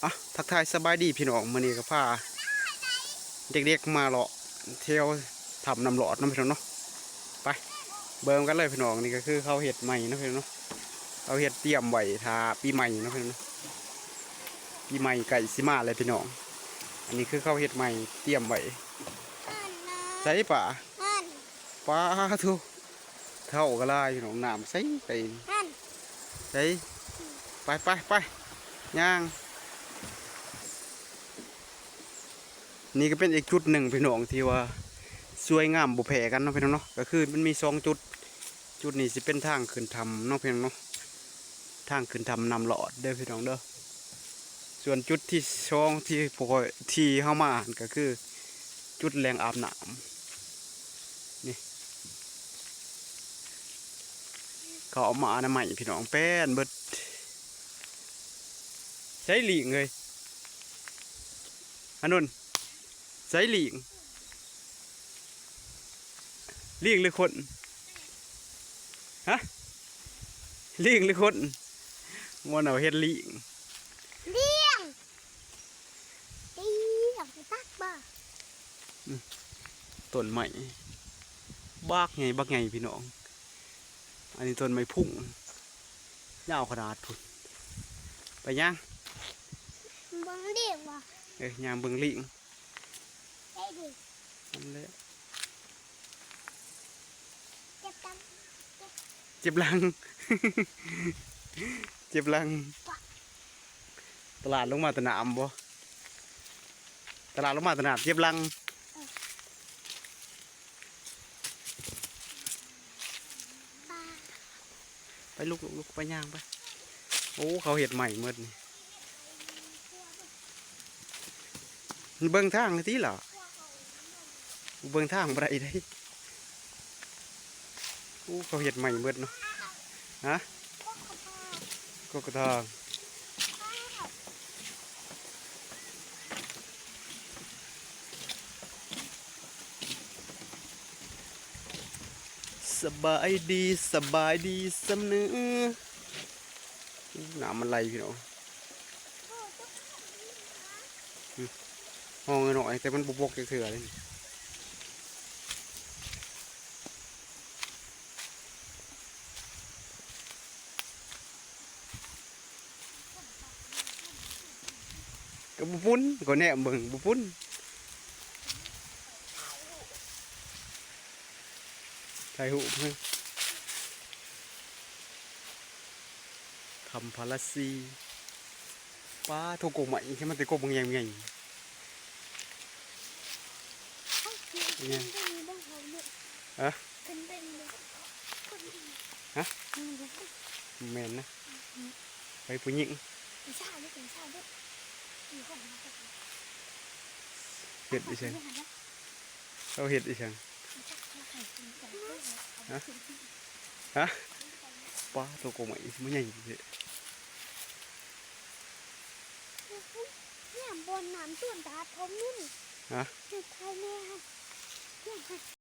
ອ່ະ ທັກທາຍສະບາຍດີພີ່ນ້ອງ ມື້ນີ້ກໍພາເດັກໆມາເລາະແຖວຖ້ຳນ້ຳລອດເນາະພີ່ນ້ອງເນາະ. ໄປເບິ່ງກັນເລີຍພີ່ນ້ອງ ນີ້ກໍຄືເຂົາເຮັດໃໝ່ເນາະພີ່ນ້ອງເນາະ. ເຂົາເຮັດຕຽມໄວ້ຖ້າປີໃໝ່ເນາະພີ່ນ້ອງເນາະ. ປີໃໝ່ໃກ້ຊິມາແລ້ວພີ່ນ້ອງ. ອັນນີ້ຄືເຂົາເຮັດໃໝ່ຕຽມໄວ້. ໃສ່ປາ ປາໂທ້ ເທົ່າກໍຫຼາຍພີ່ນ້ອງ ນ້ຳໃສໄປ ໃສ ໄປ ໄປ ໄປ ຍ່າງ. ນີ້ກໍເປັນອີກຈຸດໜຶ່ງພີ່ນ້ອງ ທີ່ວ່າສວຍງາມບໍ່ແພ້ກັນເນາະພີ່ນ້ອງເນາະ. ກໍຄືມັນມີສອງຈຸດ ຈຸດນີ້ຊິເປັນທາງຂຶ້ນຖ້ຳເນາະພີ່ນ້ອງເນາະ. ທາງຂຶ້ນຖ້ຳນ້ຳລອດເດີພີ່ນ້ອງເດີ. ສ່ວນຈຸດທີສອງທີ່ພວກຂ້ອຍ ທີ່ເຮົາມາຫັ້ນກໍຄືຈຸດແຫຼ່ງອາບນ້ຳ ນີ້ ເຂົາເອົາມາອະນາໄມພີ່ນ້ອງ ແປ້ນເບິດ. ໃສລີ້ງເອີຍ ອານົນ ໃສລີ້ງ ລີ້ງຫຼືຄົນ? ຮະ ລີ້ງຫຼືຄົນ? ມ່ວນເອົາເຮັດລີ້ງ ລ້ຽງ ຕີອອກໄປຕັກບໍ່? ອືມ ຕົ້ນໄມ້ບັກໃຫຍ່ ບັກໃຫຍ່ພີ່ນ້ອງ. ອັນນີ້ຕົ້ນໄມ້ພຸ້ງ ຍາວຂະໜາດພຸ້ນ. ໄປຍ່າງ ເບິ່ງລີ້ງບໍ່? ເອີ ຍ່າງເບິ່ງລີ້ງ ໄດ້ດິ ນັ້ນແຫຼະ ເຈັບຕັງ ເຈັບຫຼັງ ເຈັບຫຼັງ. ຕະຫຼາດລົງມາແຕ່ນ້ຳບໍ່? ຕະຫຼາດລົງມາແຕ່ນ້ຳ ເຈັບຫຼັງ. ໄປລູກ ລູກ ລູກ ໄປຍ່າງໄປ. ໂອ້ ເຂົາເຮັດໃໝ່ໝົດນີ້ ເບິ່ງທາງຕິລະ ເບິ່ງທາງບໍ່ໄດ້ເດ້. ໂອ້ ເຂົາເຮັດໃໝ່ໝົດເນາະ. ຮະ ກົກກະທາງ. ສະບາຍດີ ສະບາຍດີສ່ຳເນີ. ໂອ້ ນ້ຳມັນໄຫຼພີ່ນ້ອງ. ອືມ ຮ່ອງນ້ອຍໆ ແຕ່ມັນບໍ່ບົກຈັກເທື່ອເດ້. ກໍບໍ່ປຸ້ນ ກໍແນມເບິ່ງບໍ່ປຸ້ນ. ຖ່າຍຮູບ ຖ້ຳພາລາຊີ. ປາໂທ້ ກົກໄມ້ ເຫັນມັນແຕ່ກົກບັກໃຫຍ່ໆ. ຫຍັງ? ຮະ? ຮະ? ແມ່ນນະ. ໄປຜູ້ຍິງ ເຮັດອີ່ຫຍັງ? ເຂົາເຮັດອີ່ຫຍັງ? ຮະ? ຮະ? ປາໂທ້ ກົກໄມ້ ມັນໃຫຍ່ແທ້. ແນມບ່ອນນ້ຳໂຕນຕາດຜົມຢູ່ນີ້. ຮະ? ໃຫ້ຖ່າຍແນ່ຫັ້ນ.